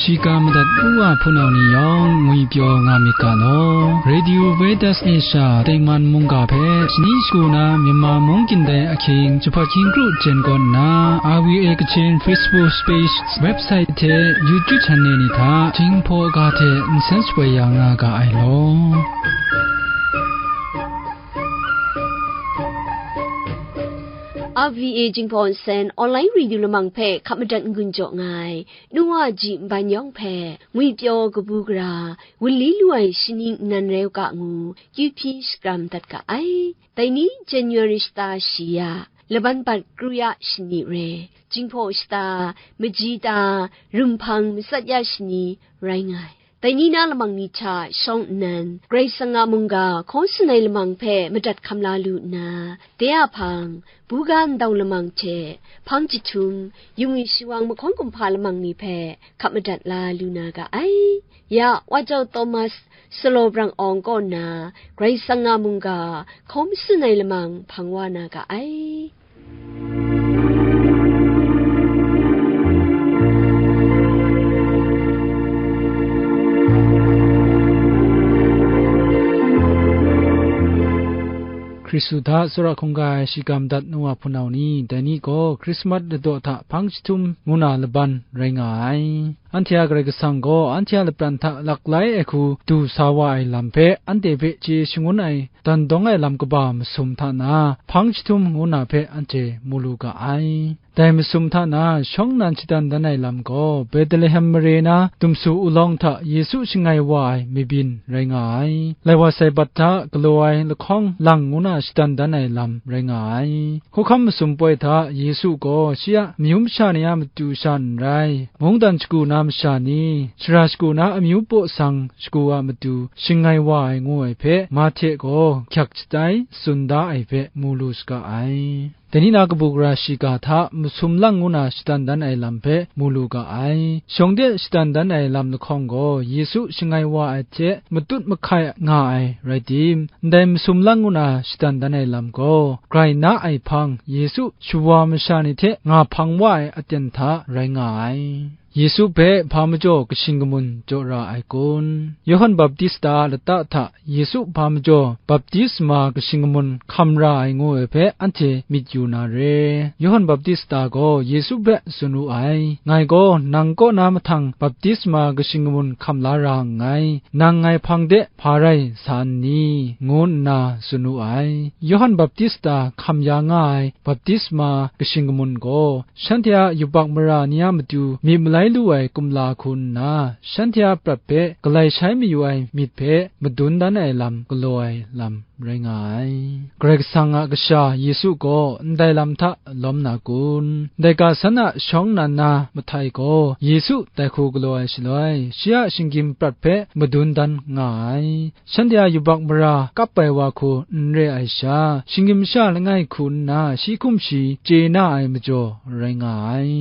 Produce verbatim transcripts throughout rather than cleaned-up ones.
Shiga madat u wa hpunau ni yawng ngwi pyaw nga myit ga law. Radio Veritas Asia Taiman mungga hpe shani shagu na Myanmar mung kyin dai ahkying jahpat hkying kru jen kaw nna, R V A Kachin Facebook page, website hte YouTube channel ni hta Jinghpaw ga hte nsen shapoi ya nga ga ai law. R V A Jinghpaw nsen online radio lamang hpe hkap madat n-gun jaw nga ai, nu wa ji nban yawng hpe, ngwi pyaw kabu gara, wunli lu ai shani nnan rai u ga ngu, kyu hpyi shakram dat ga ai. Dai ni January shata shi ya, laban bat kru ya shani re, Jinghpaw shata, maji ta, rumhpang matsat ya shani rai nga ai. Dai ni na lamang ni hta shawng nnan, Karai Kasang a mungga hkaw tsun ai lamang hpe madat hkam la lu nna, de a hpang, buga ndau lamang hte, hpang jahtum, yungwi shawang mahkawn kumhpa lamang ni hpe hkap madat la lu na ga ai. Ya, Wa Jau Thomas, Salaw Brang Awng kaw nna, Karai Kasang a mungga hkaw matsun ai lamang hpang wa na ga ai. Hkristu hta tsawra hkungga ai shiga madat nu wa hpunau ni, dai ni gaw Hkrismat ladaw hta hpang jahtum ngu na laban rai nga ai. Anhte a Karai Kasang gaw anhte a lapran hta laklai ai hku du sa wa ai lam hpe anhte hpe chye shangun ai dan dawng ai lam kaba masum hta na, hpang jahtum ngu na hpe anhte mu lu ga ai. Dai masum hta na, shawng nnan shadan dan ai lam gaw, Betlehem mare na dumsu ulawng hta Yesu shangai wa ai mabyin rai nga ai. Lai wa Saibat hta galaw ai lahkawng lang ngu na shadan dan ai lam rai nga ai. Hkawhkam masum poi hta Yesu gaw shi a amyu masha ni a matu sha n rai, mungdan shagu na masha ni, shara shagu na amyu paw sang shagu a matu shangai wa ai ngu ai hpe, Mahte gaw hkyak shatai tsun da ai hpe mu lu saga ai. Dai ni na kabu gara shiga hta masum lang ngu na shadan dan ai lam hpe mu lu ga ai. Shawng de shadan dan ai lam lahkawng gaw Yesu shangai wa ai hte matut mahkai nga ai rai tim, ndai masum lang ngu na shadan dan ai lam gaw, grai na ai hpang Yesu shawa masha ni hte nga hpang wa ai aten hta rai nga ai. Yesu hpe hpa majaw kashing kamun jaw ra ai kun? Yawhan Baptista a lata hta Yesu hpa majaw baptisma kashing kamun hkam ra ai ngu ai hpe anhte myit yu na re. Yawhan Baptista gaw Yesu hpe tsun wu ai, "Ngai gaw nang kaw na mahtang baptisma kashing kamun hkam la ra nngai, nang ngai hpang de hpa rai sa n ni?" ngu nna tsun wu ai. Yawhan Baptista hkam ya nga ai baptisma kashing kamun gaw, shanhte a yubak mara ni a matu myit malai lu ai kumla hku nna, shanhte a prat hpe galai shai mayu ai myit hpe madun dan ai lam galaw ai lam rai nga ai. Karai Kasang a Kasha Yesu gaw ndai lam hta lawm na kun? Ndai ga san a shawng nnan na Mahtai gaw Yesu dai hku galaw ai shaloi, shi a shinggyim prat hpe madun dan nga ai. Shanhte a yubak mara kap ai wa hku n re ai sha, shinggyim sha langai hku nna shi hkum shi chye na ai majaw rai nga ai.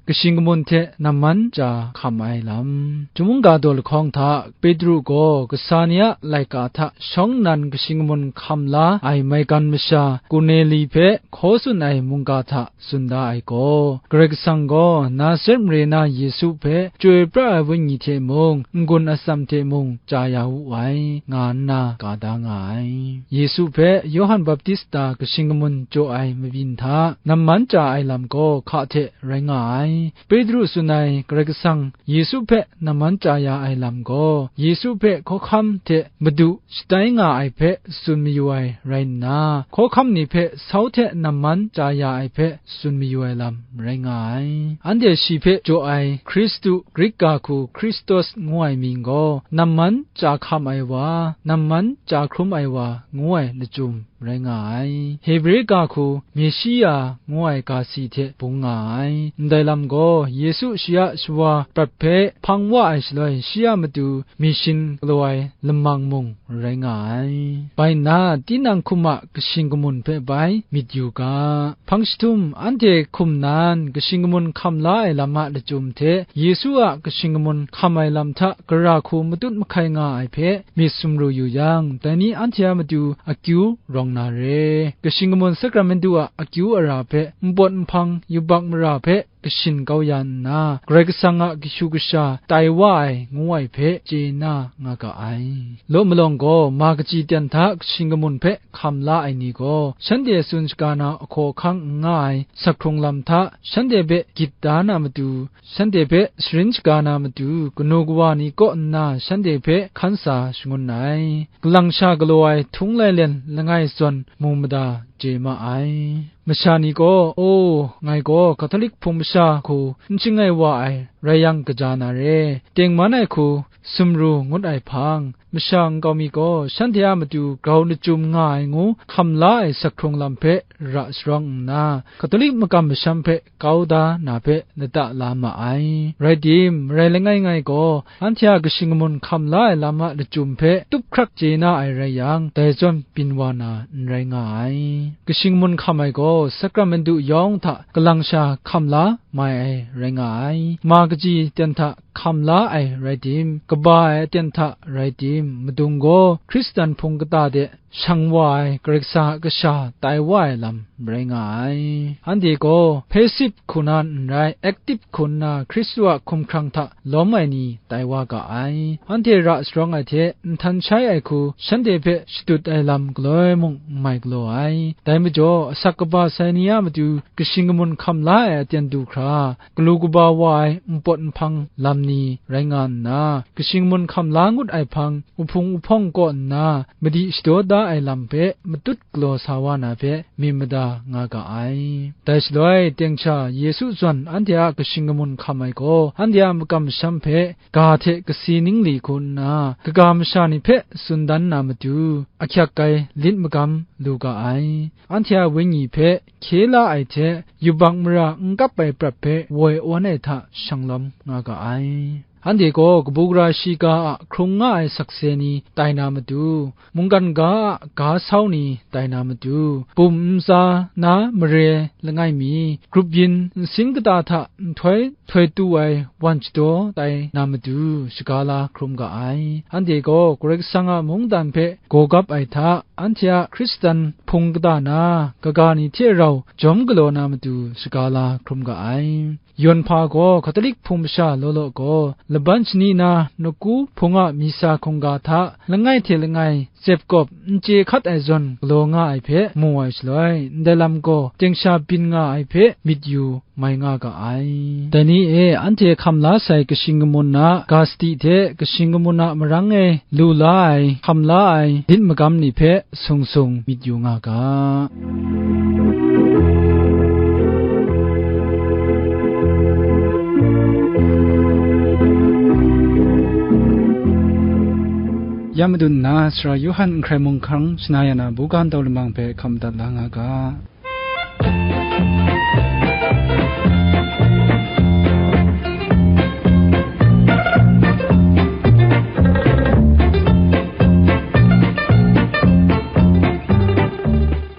Kashing kamun hte namman chya hkam ai lam. Chyum mungga daw lahkawng hta, Petru gaw kasa ni a laika hta shawng nnan kashing kamun hkam la ai maigan masha Korneli hpe hkaw tsun ai mungga hta tsun da ai gaw, Karai Kasang gaw Nazaret mare na Yesu hpe chyoi pra ai wenyi hte mung, n-gun atsam hte mung chya ya wu ai, nga nna ka da nga ai. Yesu hpe Yawhan Baptista kashing kamun jaw ai mabyin hta namman chya ai lam gaw hka hte rai nga ai. Petru tsun ai Karai Kasang Yesu hpe namman chya ya ai lam gaw, Yesu hpe hkawhkam hte madu shatai nga ai hpe tsun mayu ai rai nna, hkawhkam ni hpe sau hte namman chya ya ai hpe tsun mayu ai lam rai nga ai. Anhte shi hpe jaw ai Hkristu, Grik ga hku Hkristos ngu ai mying gaw, namman chya hkam ai wa, namman chya hkrum ai wa, ngu ai lachyum rai nga ai. Hebre ga hku Meshiya ngu ai ga si hte bung nga ai. Ndai lam gaw, Yesu shi a shawa prat hpe hpang wa ai shaloi, shi a matu myit shin galaw ai lamang mung rai nga ai. Bai nna, tinang hkum a kashing kamun hpe bai myit yu ga. Hpang jahtum, anhte hkum nan kashing kamun hkam la ai lam a lachyum hte, Yesu a kashing kamun hkam ai lam hta gara hku matut mahkai nga ai hpe myit sumru yu yang, dai ni anhte a matu akyu rawng na re. Kashing kamun sakramentu a akyu ara hpe npawt nhpang yubak mara hpe kashin kau ya nna, Karai Kasang a kashu kasha tai wa ai ngu ai hpe chye na nga ga ai. Law malawng gaw ma kaji ten hta kashing kamun hpe hkam la ai ni gaw, shanhte tsun shaga na ahkaw ahkang n nga ai sakhkrung lam hta shanhte hpe gyit da na matu, shanhte hpe sharin shaga na matu, kanu kawa ni kaw nna shanhte hpe hkan sa shangun ai. Galang sha galaw ai htung lailen langai zawn mu mada chye ma ai. Masha ni gaw, "O, ngai gaw Katolik hpung masha hku n chyangai wa ai rai yang kaja na re, tengman ai hku sumru ngut ai hpang, masha nkau mi gaw shanhte a matu grau lachyum nga ai ngu hkam la ai sakhkrung lam hpe ra sharawng nna, Katolik makam masham hpe kau da na hpe lata la ma ai. Rai tim, marai langai ngai gaw, anhte a kashing kamun hkam la ai lam a lachyum hpe tup hkrak chye na ai rai yang, dai zawn byin wa na n rai nga ai. Kashing kamun hkam ai gaw, sakramentu yawng hta kalang sha hkam la mai ai rai nga ai. Ma kaji ten hta hkam la ai rai tim, kaba ai aten hta rai tim, madung gaw Hkristan hpung kata de shang wa ai Karai Kasang a kasha tai wa ai lam rai nga ai. Anhte gaw passive hku na n rai, active hku nna Hkristu a hkumhkrang hta lawm ai ni tai wa ga ai. Anhte ra sharawng ai hte nhtan shai ai hku shanhte hpe shadut ai lam galoi mung n mai galaw ai. Dai majaw, asak kaba sai ni a matu kashing kamun hkam la ai aten du hkra, galu kaba wa ai npawt nhpang lam ni rai nga nna, kashing kamun hkam la ngut ai hpang, uhpung uhpawng kaw nna, madi shadaw da ai lam hpe matut galaw sa wa na hpe myit mada nga ga ai. Dai shaloi, teng sha Yesu zawn anhte a kashing kamun hkam ai gaw, anhte a makam masham hpe ga hte kasi ningli hku nna, kaga masha ni hpe tsun dan na matu, ahkyak ai lit magam lu ga ai. Anhte a wenyi hpe hkye la ai hte, yubak mara n kap ai prat hpe woi awn ai hta shanglawm nga ga ai. Anhte gaw kabu gara shiga a hkrung nga ai sakse ni tai na matu, mungkan ga a ga sau ni tai na matu, bum ntsa na mare langai mi, grup yin nsin kata hta nhtoi htoi tu ai wan shadaw tai na matu, shaga la hkrum ga ai. Anhte gaw Karai Kasang a mungdan hpe gaw gap ai hta, anhte a Hkristan hpung kata na kaga ni hte rau jawm galaw na matu, shaga la hkrum ga ai. Yawn hpa gaw Katolik hpung masha law law gaw, laban shani na Naku hpung a misa hkungga hta langai hte langai tsep kawp n chye hkat ai zawn galaw nga ai hpe mu ai shaloi, ndai lam gaw teng sha byin nga ai hpe myit yu mai nga ga ai. Dai ni e, anhte hkam la sai kashing kamun a ga sadi hte kashing kamun a marang e lu la ai, hkam la ai lit magam ni hpe sung sung myit yu nga ga. Ya madun nna, Sara Yawhan n hkrai mung hkang shana ya na buga ntau lamang hpe hkam madat la nga ga.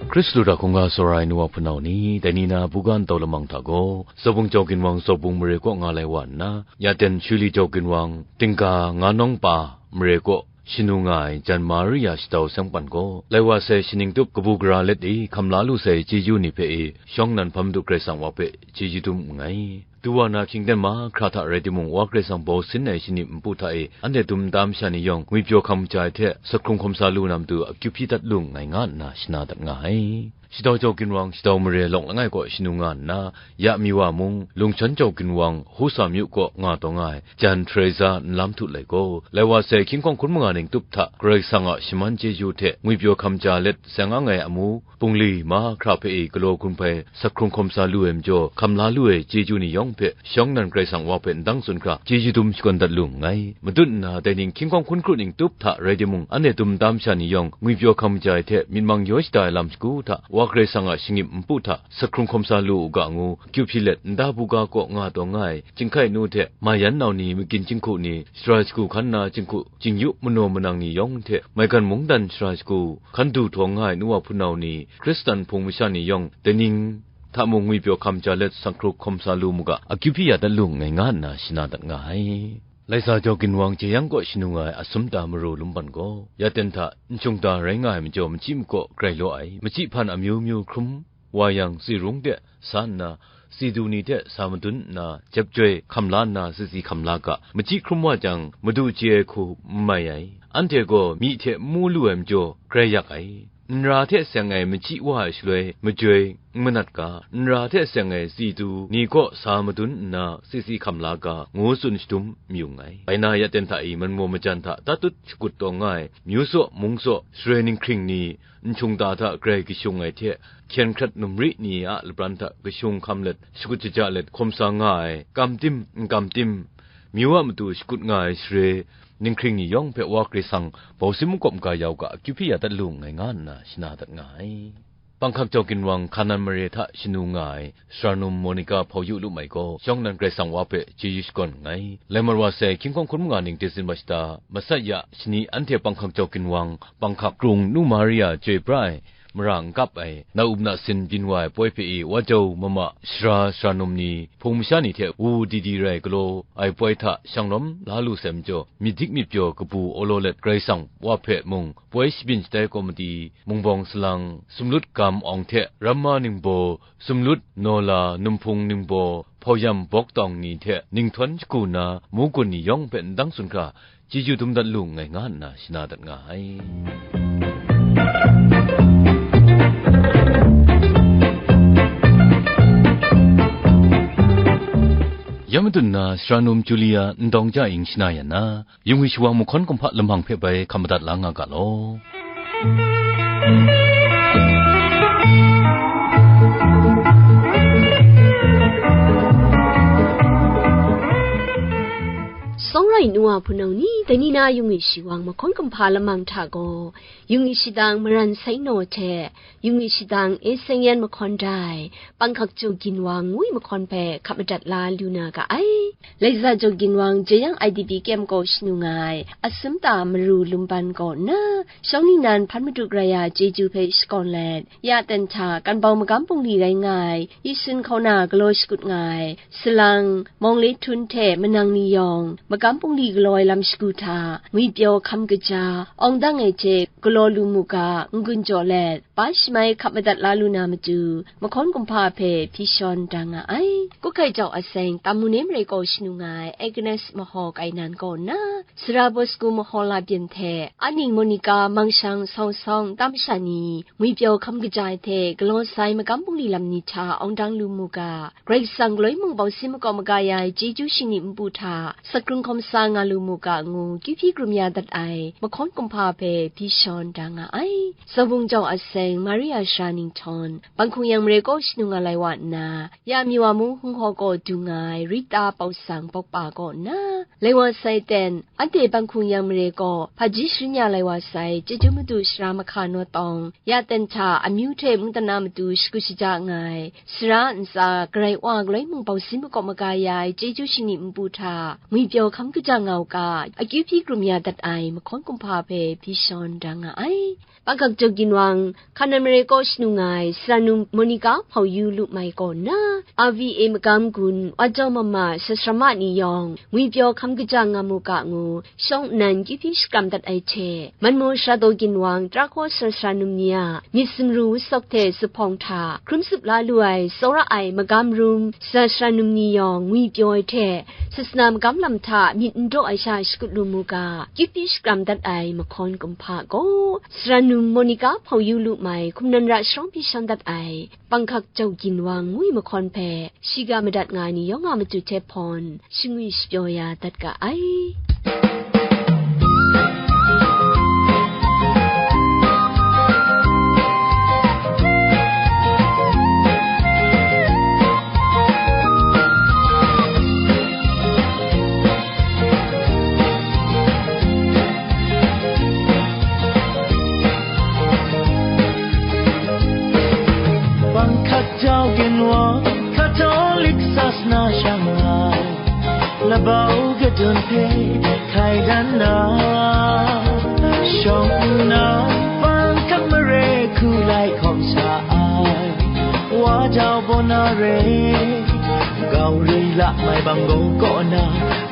Hkristu hta hkungga tsawra ai nu wa hpunau ni, dai ni na buga ntau lamang hta gaw, Zawbung jau ginwang Zawbung mare kaw nga lai wa nna, ya ten Shuli jau ginwang Tingga nga nawng pa mare kaw shanu nga ai jan Maria shadau seng pan gaw, lai wa sai shaning tup kabu gara let e hkam la lu sai chyeju ni hpe e, shawng nnan hpa Madu Karai Kasang wa hpe chyeju dum nngai. Du wa na hkying ten mahkra hta rai timung, Wa Karai Kasang bau sin ai shinip npu hta e, anhte dum nta masha ni yawng ngwipyaw hkam kaja ai hte, sakhkrung hkawm sa lu na matu akyu hpyi dat lu nngai nga nna shana dat nga ai. Shadau jau ginwang, shadau mare lawng langai kaw shanu nga nna, ya mi wa mung, Lungchan jau ginwang, Husa myu kaw nga taw nga ai, jan Teresa nlam htu lai gaw, lai wa sai hkying hkawng hkun manga ning tup hta, Karai Kasang a shaman chyeju hte ngwipyaw hkam ja let seng ang ai amu, bungli mahkra hpe e galaw hkrum hpai, sakhkrung hkawm sa lu ai majaw, hkam la lu ai chyeju ni yawng hpe, shawng nnan Karai Kasang wa hpe ndang tsun hkra, chyeju dum shakawn dat lu nngai. Madun nna, dai ning hkying hkawng hkun hkru ning tup hta rai timung, anhte dum nta masha ni yawng, ngwipyaw hkam kaja ai hte myit mang yaw shada ai lam shagu hta, Wa Karai Kasang a shingim npu hta, sakhkrung hkawm sa lu u ga ngu, akyu hpyi let, nta buga kaw nga taw nga ai, chyinghkai nu hte, mayan nau ni, magin jinghku ni, shara shagu hkan na jinghku, jingyu manaw manang ni yawng hte, maigan mungdan shara shagu, hkan du htawng nga ai nu wa hpunau ni, Hkristan hpung masha ni yawng, dai ning hta mung ngwipyaw hkam ja let, sakhkrung hkawm sa lu mu ga, akyu hpyi ya dat lu nngai nga nna shana dat nga ai. Laisa jau ginwang jeyang kaw shanu nga ai asum ta maru lum ban gaw, ya ten hta nshung ta rai nga ai majaw, machyi makaw grai law ai, machyi hpan amyu myu hkrum wa yang, tsi rung de sa nna, si du ni hte sa madun nna, jep joi hkam la nna, sisi hkam la ga, machyi hkrum wa jang, madu chye ai hku n mai ai. Anhte gaw myi hte n mu lu ai majaw, grai yak ai. Nra hte seng ai machyi wa ai shaloi, majoi n manat ga, nra hte seng ai si du ni kaw sa madun nna, sisi hkam la ga, ngu tsun shadum mayu nngai. Bai na, ya ten hta i manmaw majan hta tatut shakut taw nga ai, myu saw, mung saw, shaloi ninghkring ni, nhkyung ta hta grai kashung ai hte, hkyen hkrat numri ni a labran hta kashung hkam let, shakut shaja let hkawm sa nga ai, kam tim, n kam tim, myu a matu shakut nga ai share, ninghkring ni yawng hpe Wa Karai Kasang bausim makawp maga ya u ga, akyu hpyi ya dat lu nngai, nga nna shana dat nga ai. Panghkak jau ginwang Hkanan mare hta shanu nga ai, sara num Monica Hpawyu Lumai gaw, shawng nnan Karai Kasang Wa hpe chyeju shakawn nngai. Lai mat wa sai, hkying hkawng hkun manga ning tezin wa shata, masat ya, shani anhte panghkak jau ginwang, panghkak krung nu Maria chyoi pra ai, mara n kap ai, na up na sin byin wa ai poi hpe i, wa jau mama, sara, sara num ni, hpung masha ni hte wu di di rai galaw ai poi hta shanglawm la lu sai majaw, myit dik myit pyaw kabu awlaw let Karai Kasang Wa hpe mung, poi shabyin shatai kawmati, mungbawng salang, sumlut gam awng hte ramma ningbaw, sumlut nawla, numhpung ningbaw, hpauyam bawk tawng ni hte ninghtawn shagu na, mugun ni yawng hpe ndang tsun hkra, chyeju dum dat lu nngai, nga nna shana dat nga ai. Ya madun na, sara num Julia Ndawng Ja Ing shana yan na, Yung wi shawang mahkawn kumhpa lamang hpe bai hkam madat la nga ga law. Sawngrai nu wa hpunau ni, dai ni na Yung wi shawang mahkawn kumhpa lamang hta gaw, Yung wi shadang Maran Sai Naw hte, Yung wi shadang E Seng Yan mahkawn dai, Panghkak Jau Ginwang ngwi mahkawn hpe hkap madat la lu na ga ai. Laiza Jau Ginwang Jeyang I D P kyem kaw shanu nga ai, Asumta Maru Lumban kaw nna, shawng ningnan hpan madu grai ya chyeju hpe shakawn let, ya ten hta Kanbau Magam Bungli rai nga ai, Yisun hkauna galaw shakut nga ai, Salang, Mawng Le Htun hte manang ni yawng, Magam Bungli galaw ai lam shagu hta, ngwipyaw hkam kaja, awng dang ai hte galaw lu mu ga, n-gun jaw let, pa shamai hkap madat la lu na matu, mahkawn kumhpa hpe hpyi shawn da nga ai. Kuhkai Jau Aseng, Tamu Ne mare kaw shanu nga ai, Agnes Mahaw Kainan kaw nna, Sara Bosku Mahaw Labyin hte, Aning Monica Mangshang Sawng Sawng nta masha ni, ngwipyaw hkam kaja ai hte galaw sai Magam Bungli lam ni hta awng dang lu mu ga, Karai Kasang galoi mung bausin makawp maga ya ai chyeju shingni npu hta, sakrung hkawm sa nga lu mu ga ngu, kyu hpyi krum ya dat ai, mahkawn kumhpa hpe hpyi shawn da nga ai. Zawung Jau Aseng, Maria Sara Ninghtawng, Panghkung Yang mare kaw shanu nga lai wa nna, ya Miwa mung hung hkaw kaw du nga ai, Rita Pau Sang Pawkpa kaw nna, lai wa sai ten, anhte Panghkung Yang mare kaw hpaji sharin ya lai wa sai, Chyeju Madu Sara Mahka Naw Tawng, ya ten hta amyu hte mungdan na matu shakut shaja nga ai, sara ntsa, Karai Wa galoi mung bausin makawp maga ya ai chyeju shingni npu hta, ngwipyaw hkam kaja nga u ga, akyu hpyi krum ya dat ai, mahkawn kumhpa hpe hpyi shawn da nga ai. Panghkak Jau Ginwang, Hkanan mare kaw shanu nga ai, sara num Monica Hpawyu Lumai kaw nna, R V A Magam Gun, Wa Jau Mama, Sasrama ni yawng, ngwipyaw hkam kaja nga mu ga ngu, shawng nnan kyu hpyi shakram dat ai hte, Manmaw Sara Daw Ginwang, Tara Hkaw Sara Sara num ni a myit sumru wusawk hte zuphpawng hta, hkrum tsup la lu ai, tsawra ai magam rum, sara sara num ni yawng, ngwipyaw ai hte, sasana magam lam hta myit n daw ai sha shakut lu mu ga, kyu hpyi shakram dat ai mahkawn kumhpa gaw, sara num Monica Hpawyu Lumai, hkum nan ra sharawng hpyi shawn dat ai, Panghkak Jau Ginwang ngwi mahkawn hpe, shiga madat nga ai ni yawng a matu hte hpawn, shangwi shapyaw ya dat ga ai. Bang hkat jau ginwang, Katolik sasana shangai, labau gadun hpe hkai dan na, shawng nna, bang hkat mare hku lai hkawm sa ai, wa jau baw na re, gau ri la mai bang gaw kaw na,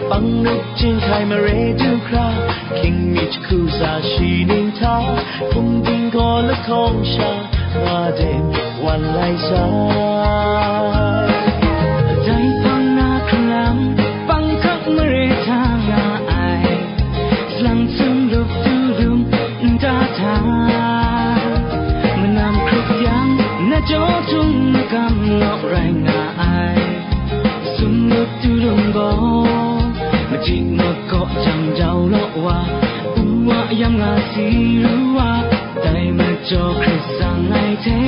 bang nup chyinghkai mare du hkra, hkying mi jahku sa shi ning hta, hpung dinggaw lahkawng sha, nga de wan lai sai. Di ru a, dai majaw Hkristu ai hte,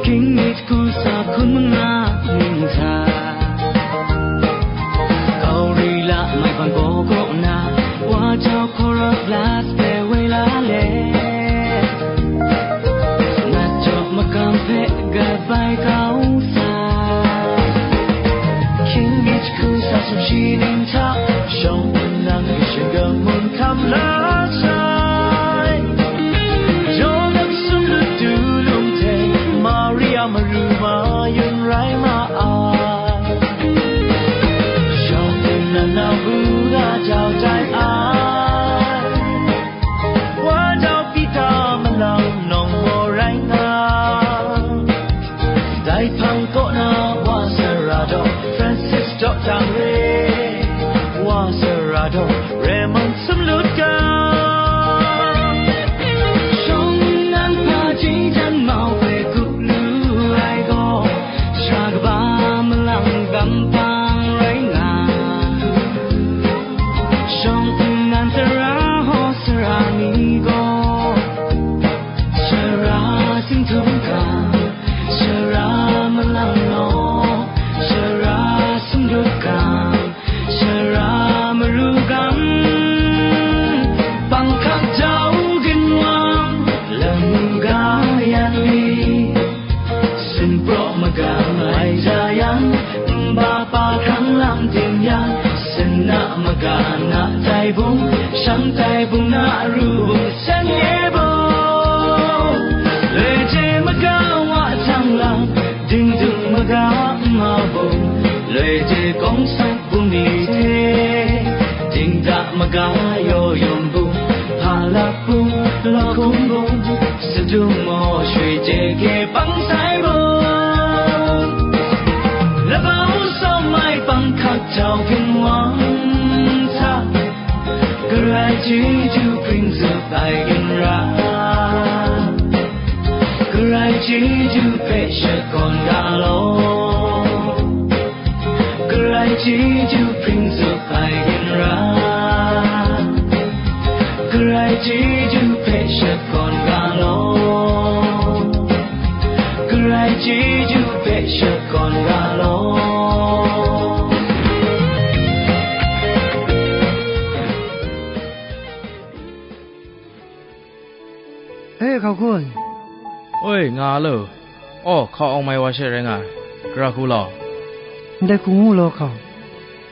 ging myit hku sa hkun manga ning hta, kau ri la mai bang gaw kaw na, wa jau hkawra blas pe wai la le, nat jaw magam hpe gat bai kau sa. Hkying mi jahku sa sumshi ning hta, shawng nnan kashin kamun hkam la sai. Yawng sumlut du lung hte, Maria maru mayun rai ma ai. Shawng nnan na bu ga jau jai ai. Wa jau Pita malang nawng maw rai nga, dai hpang kaw na wa sara daw Francis daw tang re, wa sara daw Raymond sumlut ga. Shawng nnan hpaji jan mau hpe kup lu ai gaw, sara kaba malang gampang rai nga. Shawng nnan tara hawng sara ni gaw, sara singtung ga, sara malang naw, sara sumdut ga, sara maru gam, bang hkak jau ginwang, lamu ga yan li, sumpraw magam ai ja yang, nba pa hkrang lam ting yang, sena maga na tai bung, shang tai bung na ru bung, san ye bung, loi je maga wa tang lam, ding dung maga ma bung, loi je kawng san bung ni hte, ding da maga yaw yawng bung, hpa lap bung, law hkum bung, sadung maw shwe je ke pang sai bung, labau sau mai pang hkak jau ginwang hta, Karai chyeju hpring zup ai ginra, Karai chyeju hpe shat gawn ga law. Karai chyeju hpring zup ai ginra, Karai chyeju hpe shat gawn ga law. Karai chyeju hpe shat gawn ga law. E, hkau hkun. Oi, nga lo. Aw, hkau awng mai wa she rai nga ai. Gara hku law. Ndai hku ngu law hkau.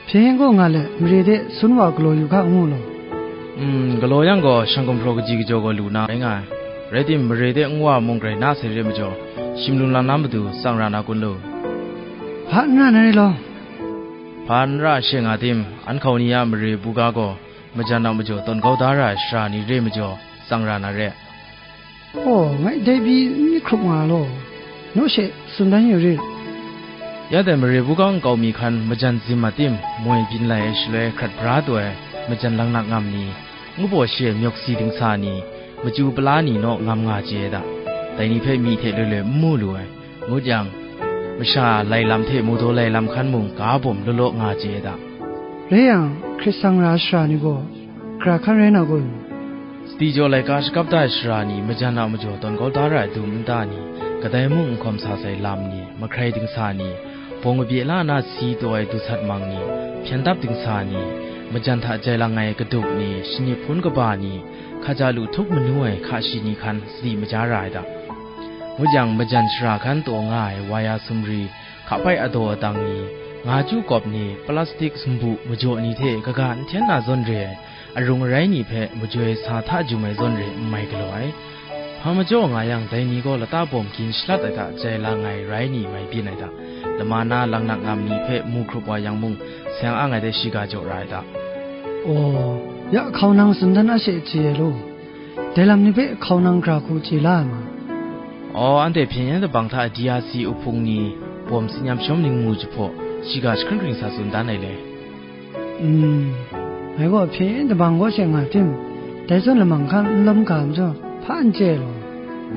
Hpyen gaw nga let, mare de sun wa galaw yu ga ngu law. Mm, galaw yang gaw, shang gumhpraw kaji kajaw gaw lu na rai nga ai. Rai tim, mare de nwa mung grai na sai re majaw, shim lung lang na matu tsang ra na kun lu. Hpa n ra na re law. Hpa n ra she nga tim, an hkau ni a mare buga gaw, majan a majaw tawn kau da ra ai sara ni re majaw, tsang ra na re. Aw, ngai dai pyi n myit hkrup nga law, naw she tsun dan yu rit. Ya dai mare buga nkau mi hkan majan zim a tim moi byin lai ai shaloi hkrat bra taw ai majan laknak ngam ni, ngu baw shi ai myawk si dingsa ni, machyu pala ni naw ngam nga chye ai da. Dai ni hpe myi hte loi loi n mu lu ai, ngut yang, masha lai lam hte mawdaw lai lam hkan mung ga bawm law law nga chye ai da. Rai yang, hkrit sang ra ai sara ni gaw, gara hkan rai na kun? Sadi jaw laika shakap da ai sara ni, majan a majaw tawn kau da ra ai dum nta ni, kadai mung n hkawm sa sai lam ni, mahkrai dingsa ni, bawng kabye la na si taw ai dusat mang ni, hpyen dap dingsa ni, majan hta jai lang ai kaduk ni, shanip hpun kaba ni, hkaja lu htup manu ai hka shi ni hkan sadi maja ra ai da. Ngut yang, majan shara hkan taw nga ai waya sumri, hka bai adaw adang ni, nga chyu kawp ni, plastik sumbu majaw ni hte kaga n hten na zawn re ai, arung arai ni hpe majoi sa hta jum ai zawn re n mai galaw ai. Hpa majaw nga yang, dai ni gaw lata bawm gin shalat ai hta jai la nga ai rai ni mai byin ai hta, lama na laknak ngam ni hpe mu hkrup wa yang mung, seng ang ai de shiga jaw ra ai hta. Aw, ya hkau nang tsun dan a she chye ai law. Dai lam ni hpe hkau nang gara hku chye la ai ma? Aw, anhte hpyen yen dabang hta D R C uhpung ni, bawm tsin yam shawm ningmu jahpaw, shiga jahkring hkring sa tsun dan ai le. Mm, ngai gaw hpyen yen dabang gaw she nga tim, dai zawn lamang hkan n lawm ga majaw, hpa n chye ai law.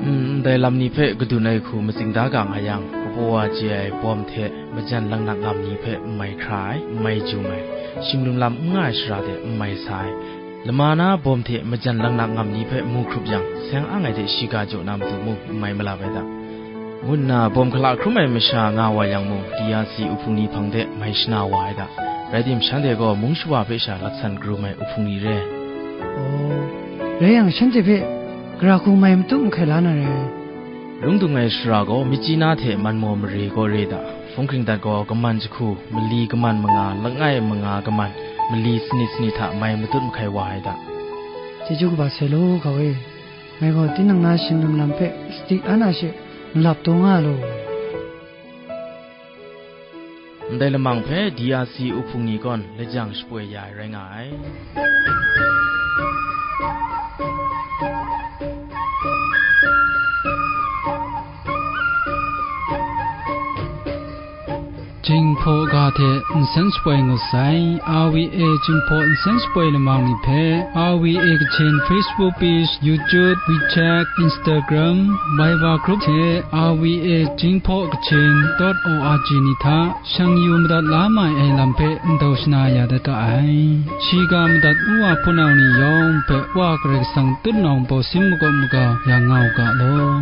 Mm, ndai lam ni hpe kadun ai hku matsing da ga nga yang, kabaw wa chye ai bawm hte majan laknak ngam ni hpe n mai hkra ai, n mai jum ai, shim lum lam n nga ai shara de n mai sa ai, Lama na bawm hte majan laknak ngam ni hpe mu hkrup yang, seng ang ai hte shiga jaw na matu mung n mai malap ai da, ngu nna bawm hkala hkrum ai masha nga wa yang mung, D R C uhpung ni hpang de mai shana wa ai da. Rai tim, shanhte gaw mung shawa hpe sha laksan karum ai uhpung ni re. Aw, rai yang, shanhte hpe gara hku mai matut mahkai la na rai. Lung dung ai sara gaw myit chyi na hte man maw mare gaw re da, hpung hkring dat gaw kaman jahku, mali kaman manga, langai manga kaman, mali sanit sanit hta mai matut mahkai wa ai da. Chyeju kaba sai law, hkau e. Ngai gaw tinang na shin lam lam hpe sadi an a she malap taw nga law. Ndai lamang hpe D R C uhpung ni gawn lajang shapoi ya ai rai nga ai. Jinghpaw ga hte nsen shapoi ngut sai, R V A Jinghpaw nsen shapoi lamang ni hpe, R V A Kachin Facebook page, YouTube, WeChat, Instagram, Viber group hte R V A Jinghpaw Kachin dot O R G ni hta shang yu madat la mai ai lam hpe ndau shana ya dat ga ai. Shiga madat u wa hpunau ni yawng hpe Wa Karai Kasang tutnawng bawsin makawp maga ya nga u ga law.